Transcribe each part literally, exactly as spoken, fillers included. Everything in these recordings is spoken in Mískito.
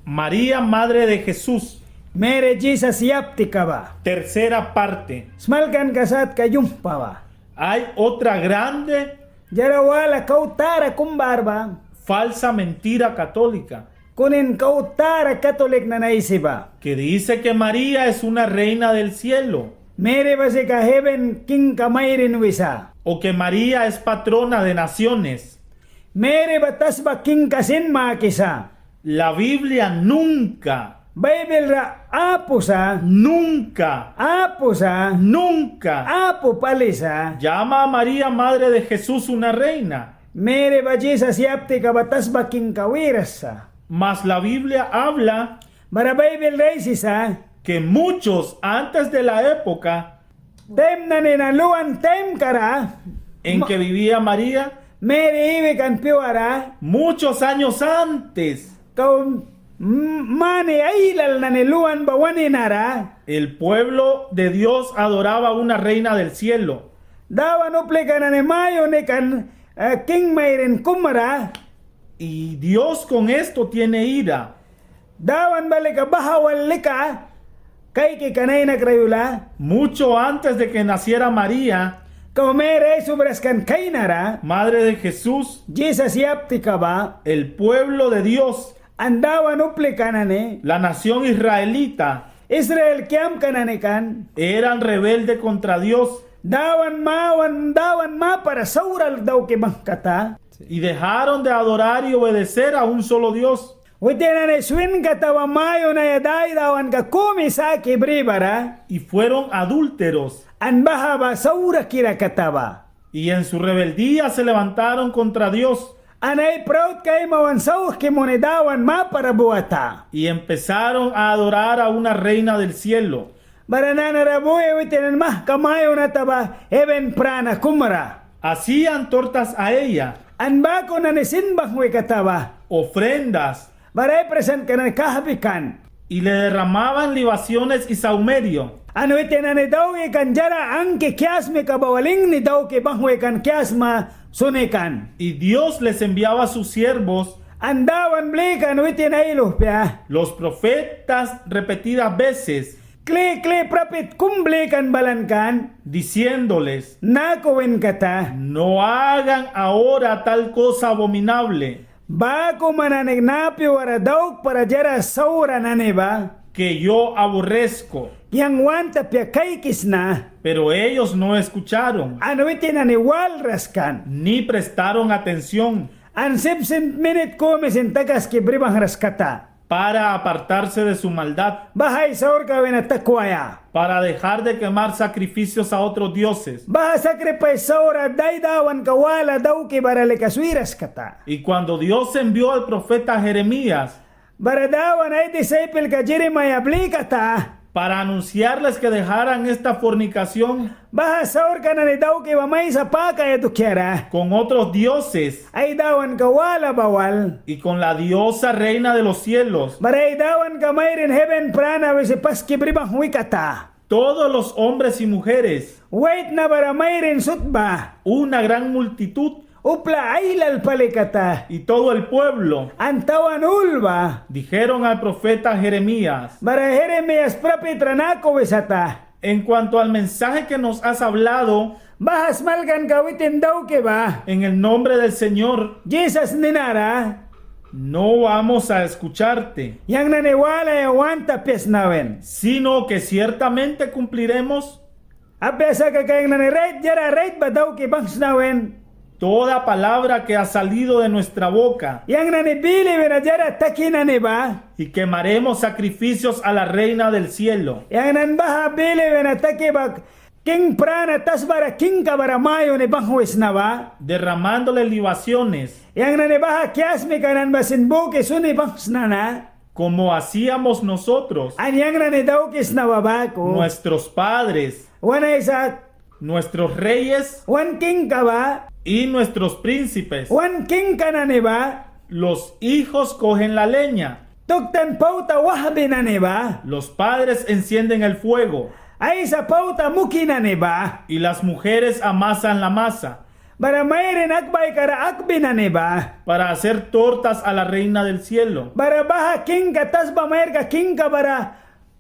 María, madre de Jesús. Meri Jisas yaptika ba. Tercera parte. Smalkanka satka yumhpa ba. Hay otra grande. Diara wala kau tara kum bara ba. Falsa mentira católica. Kunin kau tara katolik nani aisi ba. Que dice que María es una reina del cielo. Meri ba sika heven kingka mairin wisa. O que María es patrona de naciones. Meri ba tasba kingka sin makisa. La Biblia nunca. Baibil ra apu sa. Nunca. Apu sa. Nunca. Apu pali sa. Llama a María, madre de Jesús, una reina. Meri ba Jisas yaptika ba tasba kingka wiras sa. Mas la Biblia habla. Bara Baibil ra aisisa. Que muchos antes de la época. Taim nani na luan taimka ra. En que vivía María. Meri iwi kan pyuara. Muchos años antes. Kau mani ailal nani luan ba wan ninara. El pueblo de Dios adoraba a una reina del cielo. Dawan uplika nani mayuni kan, eh, king mairin kum ra. Y Dios con esto tiene ira. Dawan ba lika baha wal lika kaiki kan ai nakra yula. Mucho antes de que naciera María, kau Meri aisubras kan kainara. Madre de Jesús, Jisas yaptika ba. El pueblo de Dios, an Dawan uplika nani. La nación israelita, Israel kiamka nani kan. Eran rebelde contra Dios. Dawan mawan, Dawan mapara saura dauki bangkata. Y dejaron de adorar y obedecer a un solo Dios. Witin nani swin kata ba mayunaia Daidawanka kumi saki bri bara. Y fueron adúlteros. An baha ba saurakira kata ba. Y en su rebeldía se levantaron contra Dios. An ai prautka ai mawan sauhki muni Dawan mapara buata. Y empezaron a adorar a una reina del cielo. Bara nanara bui witin nani mahka mayunata ba heven prana kum ra. Hacían tortas a ella. An baku nani sin banghwi kata ba. Ofrendas. Bara ai prisantka nani kahbi kan. Y le derramaban libaciones y sahumerio. An witin nani dauki kan diara angki kiasmika ba wal ingni dauki banghwi kan kiasma suni kan. Y Dios les enviaba sus siervos. An Dawan blikan witin ai luhpia. Los profetas repetidas veces. Kli kli prapit kum blikan balan kan. Diciéndoles. Naku win kata. No hagan ahora tal cosa abominable. Baku man nani na pyuara daukpara diara saura nani ba. Que yo aborrezco. Yang want apia kaikisna. Pero ellos no escucharon. An witin nani walras kan. Ni prestaron atención. An sip sin minit kumi sin takaski bri banghras kata. Para apartarse de su maldad. Baha ai saurka wina takwaia. Para dejar de quemar sacrificios a otros dioses. Baha sakripais saura Daidawanka wala dauki bara lika swiras kata. Y cuando Dios envió al profeta Jeremías. Bara Dawan ai disaipelka Jeremaia blikata. Para anunciarles que dejaran esta fornicación. Baha saurka nani dauki ba maisa pakaia dukiara. Con otros dioses. Ai dawanka wala ba wal. Y con la diosa reina de los cielos. Bara ai dawanka mairin heven prana wisi paski bri banghwi kata. Todos los hombres y mujeres. Waitna bara mairin sut ba. Una gran multitud. Upla ailal pali kata. Y todo el pueblo. An tawan ul ba. Dijeron al profeta Jeremías. Bara Jeremías prapit ra naku wisata. En cuanto al mensaje que nos has hablado. Baha smalkanka witin dauki ba. En el nombre del Señor. Jisas ninara. No vamos a escucharte. Yang nani walaia want apia sna win. Sino que ciertamente cumpliremos. Apia sa kaka yang nani rait diara rait ba dauki banghwisna win. Toda palabra que ha salido de nuestra boca. Yang nani bili wina diara taki nani ba. Y quemaremos sacrificios a la reina del cielo. Yang nani baha bili wina taki ba king prana tasbara kingka bara mayuni banghwisna ba. Derramándole libaciones. Yang nani baha kiasmika nani ba sin buki suni banghwisna na. Como hacíamos nosotros. An yang nani daukisna ba baku. Nuestros padres. Wan Aisak. Nuestros reyes. Wan kingka ba. Y nuestros príncipes. Wan kingka nani ba. Los hijos cogen la leña. Tuktan pauta wahbi nani ba. Los padres encienden el fuego. Aisa pauta muki nani ba. Y las mujeres amasan la masa. Bara mairin akbaikara akbi nani ba. Para hacer tortas a la reina del cielo. Bara baha kingka, tasba mairka kingka bara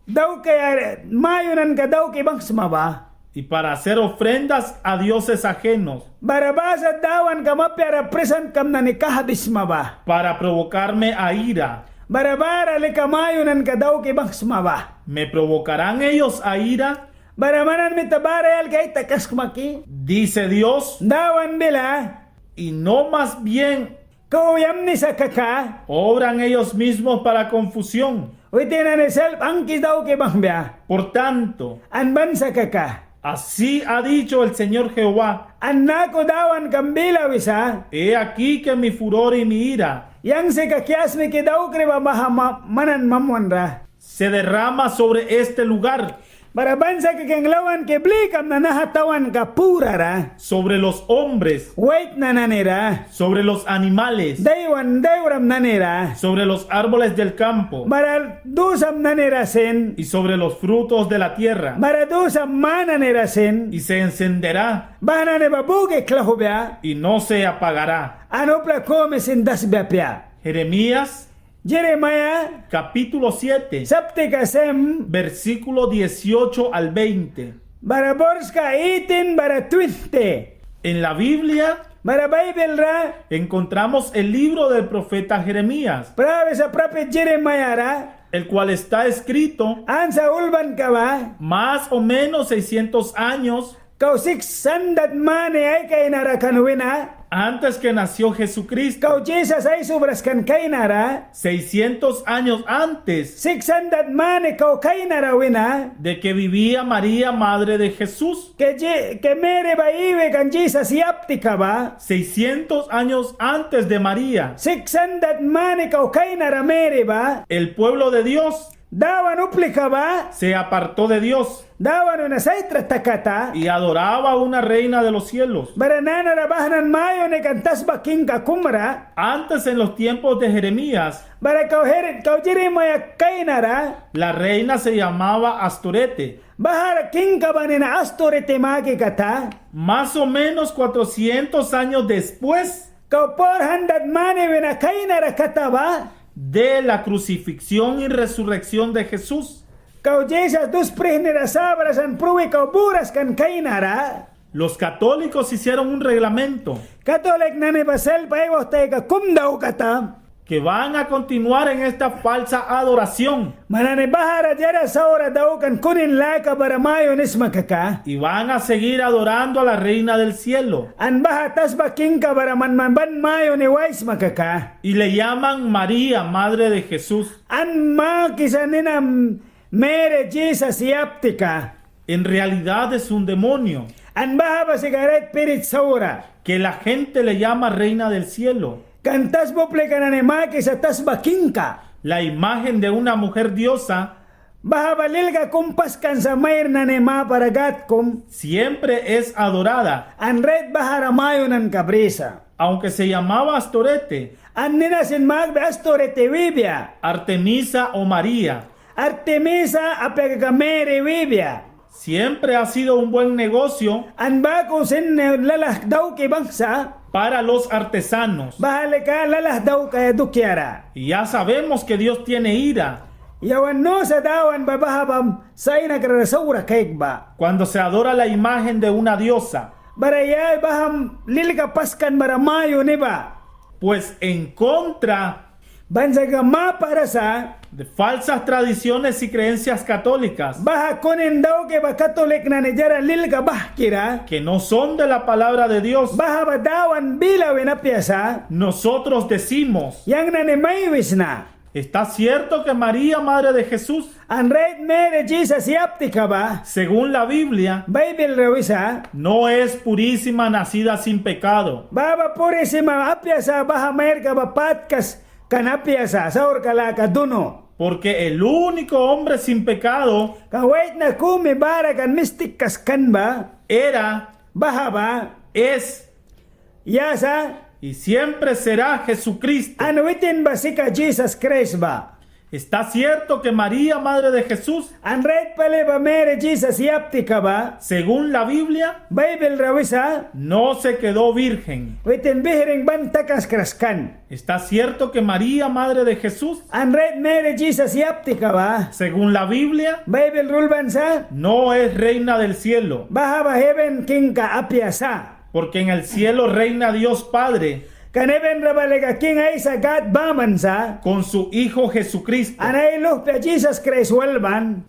daukaia mayunanka dauki banghwisma ba. Y para hacer ofrendas a dioses ajenos. Bara baha sat dawankam apia ra prisantkam nani kahbisma ba. Para provocarme a ira. Bara bara lika mayunanka dauki banghwisma ba. ¿Me provocarán ellos a ira? Bara man nani mita bara yalki ai takaskma ki? Dice Dios. Dawan bila. Y no más bien. Kau yamni sa kaka. Obran ellos mismos para confusión. Witin nani selp angkis dauki banghwbia. Por tanto. An ban sa kaka. Así ha dicho el Señor Jehová. An naku dawankam bila wisa. He aquí que mi furor y mi ira. Yang sika kiasmiki daukri ba baha man nani mamwanra. Se derrama sobre este lugar. Bara ban sa kaka yang lawanki blikamna naha tawanka purara. Sobre los hombres. Waitna nanira. Sobre los animales. Daiwan, daiwram nanira. Sobre los árboles del campo. Bara dusam nanira sin. Y sobre los frutos de la tierra. Bara dusam ma nanira sin. Y se encenderá. Baha nani ba buki klauhbia. Y no se apagará. An upla kumi sin dasbia apia. Jeremías. Jeremías. Capítulo siete. Saptika sem. Versículo dieciocho al veinte. Bara borska eighteen bara twenty. En la Biblia. Bara Baibil ra. Encontramos el libro del profeta Jeremías. Prabisa prapit Jeremías ra. El cual está escrito. An sa ulbanka ba. Más o menos seiscientos años. Kau six hundred mani ai kainara kan wina. Antes que nació Jesucristo. Kau Jisas ai subras kan kainara. Seiscientos años antes. Six hundred mani kau kainara wina. De que vivía María, madre de Jesús. Ke Ji-, ke Meri ba iwi kan Jisas yaptika ba. Seiscientos años antes de María. Six hundred mani kau kainara Meri ba. El pueblo de Dios. Dawan uplika ba. Se apartó de Dios. Dawan wina saitra takata. Y adoraba a una reina de los cielos. Bara nanara baha nani mayuni kan tasba kingka kumra. Antes, en los tiempos de Jeremías. Bara kau Jer-, kau Jeremías kainara. La reina se llamaba Astorete. Bahara kingka ba nina Astorete maki kata. Más o menos cuatrocientos años después. Kau four hundred mani wina kainara kata ba. De la crucifixión y resurrección de Jesús. Kau Jisas dus prihnira sabras an prui kau buras kan kainara. Los católicos hicieron un reglamento. Katolik nani ba selp ai wauhtaika kum daukata. Que van a continuar en esta falsa adoración. Man nani bahara diara saura daukan kunin laka bara mayunisma kaka. Y van a seguir adorando a la reina del cielo. An baha tasba kingka bara man man ban mayuni waisma kaka. Y le llaman María, madre de Jesús. An makisa nina Meri Jisas yaptika. En realidad es un demonio. An baha ba sika rait spirit saura. Que la gente le llama reina del cielo. Kan tasba uplika nani makisa tasba kingka. La imagen de una mujer diosa. Baha ba lilka kum paskan sa mair nani mapara gad kum. Siempre es adorada. An rait bahara mayunanka brisa. Aunque se llamaba Astorete. An nina sin makbia Astorete wibia. Artemisa o María. Artemisa apia kaka Meri wibia. Siempre ha sido un buen negocio. An baku sin lalah dauki banghwisa. Para los artesanos. Baha lika lalah daukaia dukiara. Y ya sabemos que Dios tiene ira. Yawan nusa Dawan ba baha ba sainakra saura kaikbia. Cuando se adora la imagen de una diosa. Bara ya baha lilka paskan bara mayuni ba. Pues en contra Ban sa kaka mapara sa. De falsas tradiciones y creencias católicas. Baha kunin dauki ba katolik nani diara lilka bahkira. Que no son de la palabra de Dios. Baha ba Dawan bila wina apia sa. Nosotros decimos. Yang nani mai wisna. Está cierto que María, madre de Jesús. An rait Meri Jisas yaptika ba. Según la Biblia. Baibil ra wisa. No es purísima, nacida sin pecado. Baha ba purísima apia sa baha mairka ba patkas kan apia sa, saurka laka dunu. Porque el único hombre sin pecado. Kan waitna kumi bara kan mistikkas kan ba. Era. Baha ba. Es. Ya sa. Y siempre será Jesucristo. An witin ba sika Jisas Kraist ba. Está cierto que María, madre de Jesús, an rait pali ba Meri Jisas yaptika ba, según la Biblia, Baibil ra wisa, no se quedó virgen, witin bihring ban takaskras kan. Está cierto que María, madre de Jesús, an rait Meri Jisas yaptika ba, según la Biblia, Baibil ra ulban sa, no es reina del cielo, baha ba heven kingka apia sa. Porque en el cielo reina Dios Padre, kan heven ra ba lika King Aisa Gad baman sa, con su Hijo Jesucristo, an ai luhpia Jisas Kraist wal ban.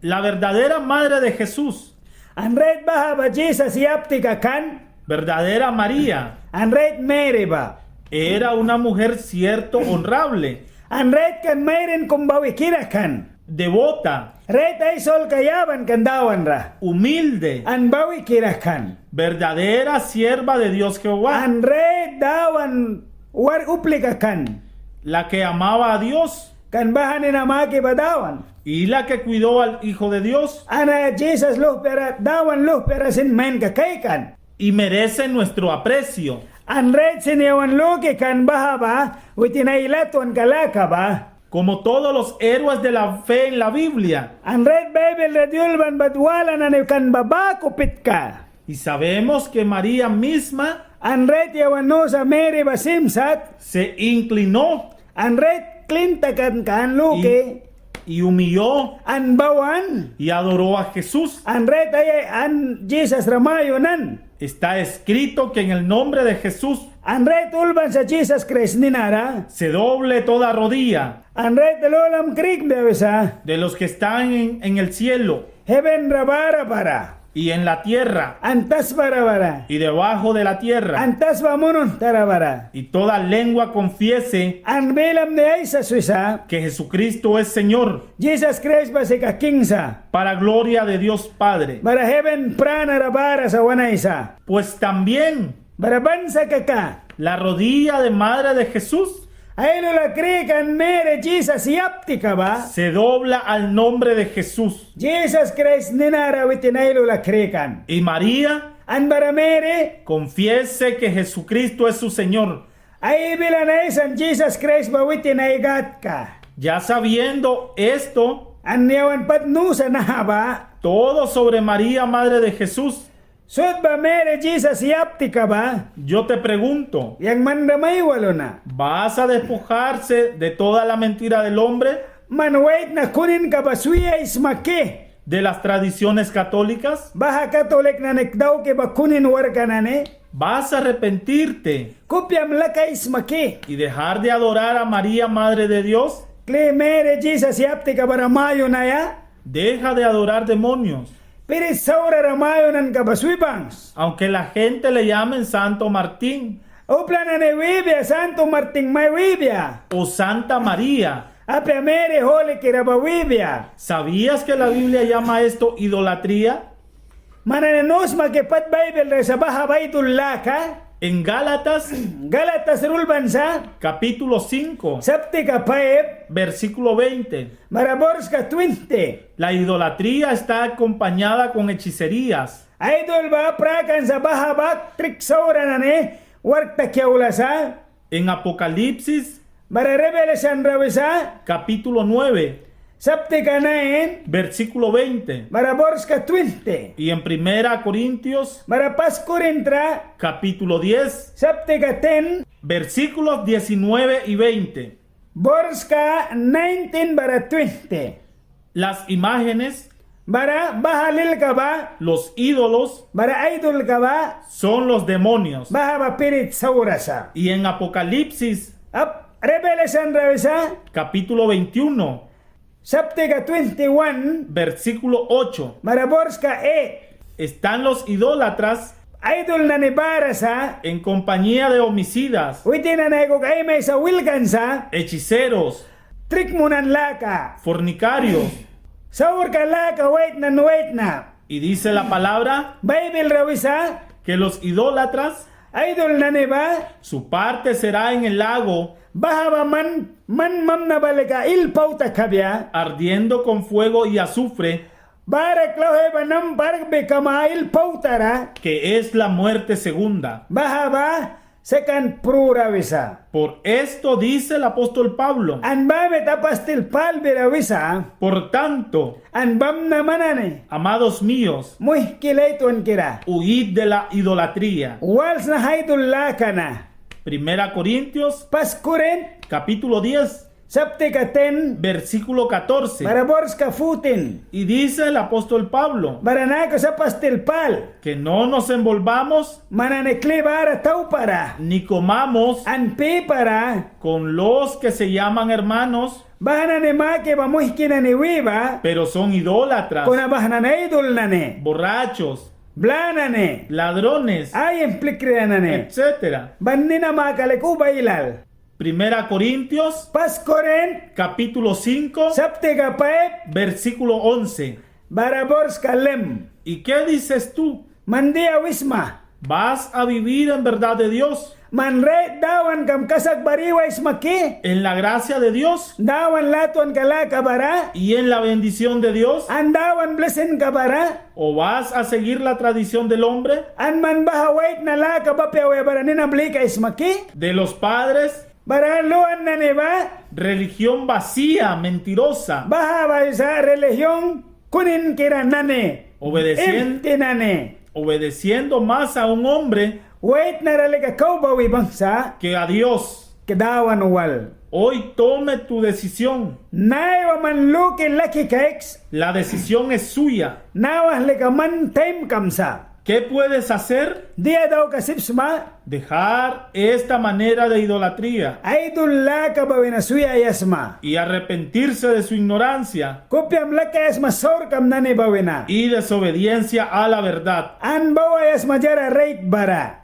La verdadera madre de Jesús, an rait baha ba Jisas yaptika kan, verdadera María, an rait Meri ba, era una mujer cierto honrable, an rait kan mairin kum bawikira kan, devota, rait ai solka yaban kan Dawan ra, humilde, an bawikira kan, verdadera sierva de Dios Jehová, an rait Dawan wark uplika kan, la que amaba a Dios, kan baha nina maki ba Dawan, y la que cuidó al Hijo de Dios, an Jisas luhpia ra, Dawan luhpia ra sin main kaikan, y merece nuestro aprecio, an rait sin yawan luki kan baha ba witin ai latwanka laka ba, como todos los héroes de la fe en la Biblia, an rait Baibil ra diulban ba wala nani kan ba baku pitka. Y sabemos que María misma, an rait yawan nusa Meri ba sim sat, se inclinó, an rait klin takanka an luki, y, y humilló, an bawan, y adoró a Jesús, an rait ai, an Jisas ra mayunan. Está escrito que en el nombre de Jesús, an rait ulban sa Jisas Kraist nina ra, se doble toda rodilla, an rait lulam krikbia wisa, de los que están en, en el cielo, heven ra bara bara, y en la tierra, an tasba ra bara, y debajo de la tierra, an tasba munuhta ra bara, y toda lengua confiese, an bilam ni aisas wisa, que Jesucristo es Señor, Jisas Kraist ba sika King sa, para gloria de Dios Padre, bara heven prana ra bara sa wan Aisa. Pues también, bara ban sa kaka, la rodilla de madre de Jesús, ai lula krikan Meri Jisas yaptika ba, se dobla al nombre de Jesús, Jisas Kraist nina ra witin ai lula krikan. Y María, an bara Meri, confiese que Jesucristo es su Señor, ai bila nani aisan Jisas Kraist ba witin ai Gadka. Ya sabiendo esto, an yawan pat nusa naha ba, todo sobre María, madre de Jesús, sut ba Meri Jisas yaptika ba, yo te pregunto, yang man ra mai waluna, ¿vas a despojarse de toda la mentira del hombre? Man waitna kuninka ba swi aisma ki? De las tradiciones católicas, baha katolik nani dauki ba kunin warkka nani. ¿Vas a arrepentirte? Kupiam lakaisma ki? Y dejar de adorar a María, Madre de Dios. Kli Meri Jisas yaptika ba ra mayunaia. Deja de adorar demonios. Spirit saura ra mayunanka ba swi bangs. Aunque la gente le llamen Santo Martín. Upla nani wibia Santo Martín mai wibia. O Santa María. Apia Meri hulikira ba wibia. ¿Sabías que la Biblia llama esto idolatría? Man nani nu sma ki pat Baibil ra sa baha ba aidul laka. En Gálatas, Gálatas ra ulban sa, capítulo cinco, saptika five, versículo veinte, bara borska twenty. La idolatría está acompañada con hechicerías. Aidul ba prakan sa baha ba trik saura nani wark taki aula sa. En Apocalipsis, bara Revelation ra wisa, capítulo nueve, saptika nine, versículo veinte, bara borska twenty. Y en Primera Corintios, bara pas Korint ra, capítulo diez, saptika ten, versículos diecinueve y veinte. Borska nineteen bara twenty. Las imágenes, bara baha lilka ba, los ídolos, bara aidulka ba, son los demonios, baha ba spirit saura sa. Y en Apocalipsis, ap, Revelation ra wisa, capítulo veintiuno, saptika twenty-one, versículo ocho, bara borska eight. Están los idólatras, aidul nani bara sa, en compañía de homicidas, witin nani aikuki ai maisa wilkan sa, hechiceros, trik munan laka, fornicarios, saurka laka waitna an waitna. Y dice la palabra, Baibil ra wisa, que los idólatras, aidul nani ba, su parte será en el lago, baha ba man, man mamna ba lika hil pauta kabia, ardiendo con fuego y azufre, bara klauhwi ba nampa arkbia kama hil pauta ra, que es la muerte segunda, baha ba Sekan prura wisa. Por esto dice el apóstol Pablo. An baha mita apastil Pâl bira wisa. Por tanto, an bamna man nani, amados míos, muihki latwankira, huid de la idolatría. Wal sna aidul laka na. Primera Corintios, Pas Korint, capítulo diez, saptika ten, versículo catorce, bara borska fourteen. Y dice el apóstol Pablo, bara naku sa apastil Pâl, que no nos envolvamos, man nani kli bara taupara, ni comamos, an pipara, con los que se llaman hermanos, baha nani maki ba muihki nani wi ba, pero son idólatras, kuna baha nani aidul nani, borrachos, bla nani, ladrones, ai implikra nani, etcétera. Ban nina maka lika uba ailal. Primera Corintios, Pas Korint, capítulo cinco, saptika five, versículo once, bara borska eleven. ¿Y qué dices tú? Man dia wisma? ¿Vas a vivir en verdad de Dios? Man rait Dawankam kasak bara iwaisma ki? ¿En la gracia de Dios? Dawan latwanka laka bara. ¿Y en la bendición de Dios? An Dawan blisinka bara. ¿O vas a seguir la tradición del hombre? An man baha waitna laka ba apia auya bara nina blikaisma ki? ¿De los padres? Bara luan nani ba. Religión vacía, mentirosa. Baha ba wisa religión kuninkira nani. Obedecien- Empty nani. Obedeciendo más a un hombre. Waitna ra lika kau ba wi banghwisa. Que a Dios. Dawan wal. Hoy tome tu decisión. Naiwa man luki laki kaiks. La decisión es suya. Naiwa lika man taimkam sa. ¿Qué puedes hacer? Dia daukaia sip sma. Dejar esta manera de idolatría. Aidul laka ba wina swiaia sma. Y arrepentirse de su ignorancia. Kupiam lakaia sma saurkam nani ba wina. Y desobediencia a la verdad. An bawaia sma diara rait bara.